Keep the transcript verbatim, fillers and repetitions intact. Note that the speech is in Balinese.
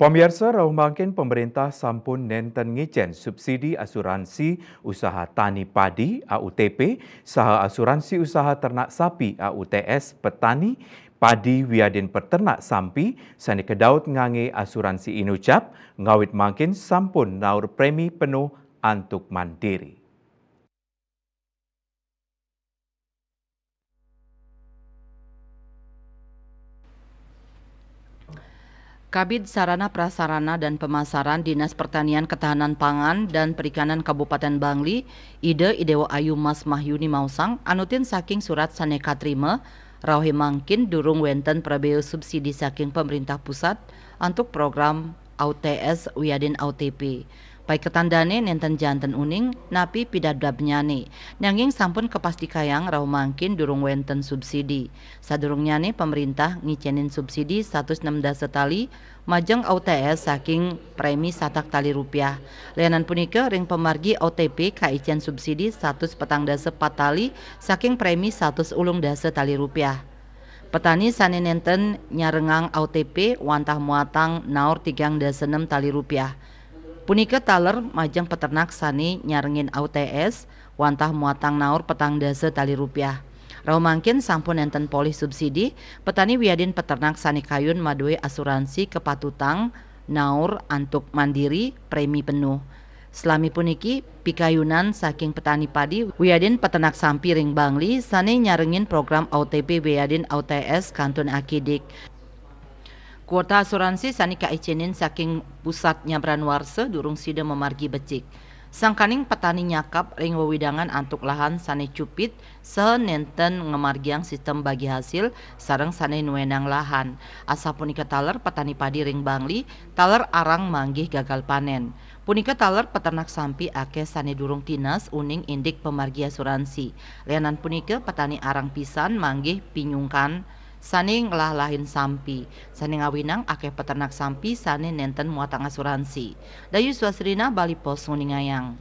Pamiarsa, rauh mangkin pamaréntah sampun nénten ngicén subsidi asuransi usaha tani padi, A U T P, saha asuransi usaha ternak sapi, A U T S, petani padi wiadin peternak sampi sané kadaut nganggé asuransi Inucap, ngawit mangkin sampun naur prémi penuh antuk Mandiri. Kabid Sarana Prasarana dan Pemasaran, Dinas Pertanian, Ketahanan Pangan, dan Perikanan Kabupaten Bangli, Ida Idewa Ayu Mas Mahyuni maosang, anutin saking surat sané katrima, rauhé mangkin durung wénten prabéa subsidi saking pemerintah pusat antuk program A U T S wiadin A U T P. Paiketan dané nénten janten uning napi pidabdabnyané, nanging sampun kapastikayang rauh mangkin durung wénten subsidi. Sadurungnyané, pamaréntah ngicénin subsidi satus nem dasa tali majeng A U T S saking prémi satak tali rupiah. Lianan punika, ring pamargi A U T P kaicén subsidi satus petang dasa pat tali saking prémi satus ulung dasa tali rupiah. Petani sané nénten nyarengang A U T P wantah muatang naur tigang dasa nem tali rupiah. Punika taler majeng peternak sané nyarengin A U T S wantah muatang naur petang dasa tali rupiah. Rauh mangkin sampun nénten polih subsidi, petani wiadin peternak sané kayun madué asuransi kapatutang naur antuk Mandiri prémi penuh. Salami puniki, pikayunan saking petani padi wiadin peternak sampi ring Bangli sané nyarengin program A U T P wiadin A U T S kantun akidik. Kuota asuransi sané kaicénin saking pusat nyabran warsa durung sida mamargi becik. Sangkaning petani nyakap ring wewidangan antuk lahan sané cupit saha nénten ngamargiang sistem bagi hasil sareng sané nuénang lahan. Asapunika taler petani padi ring Bangli, taler arang manggih gagal panén. Punika taler peternak sampi akéh sané durung tinas uning indik pamargi asuransi. Lianan punika, petani arang pisan manggih pinyungkan sané ngelah-lahin sampi, sané ngawinang akéh peternak sampi sané nénten muatang asuransi. Dayu Swasrina, Bali Post, nguningayang.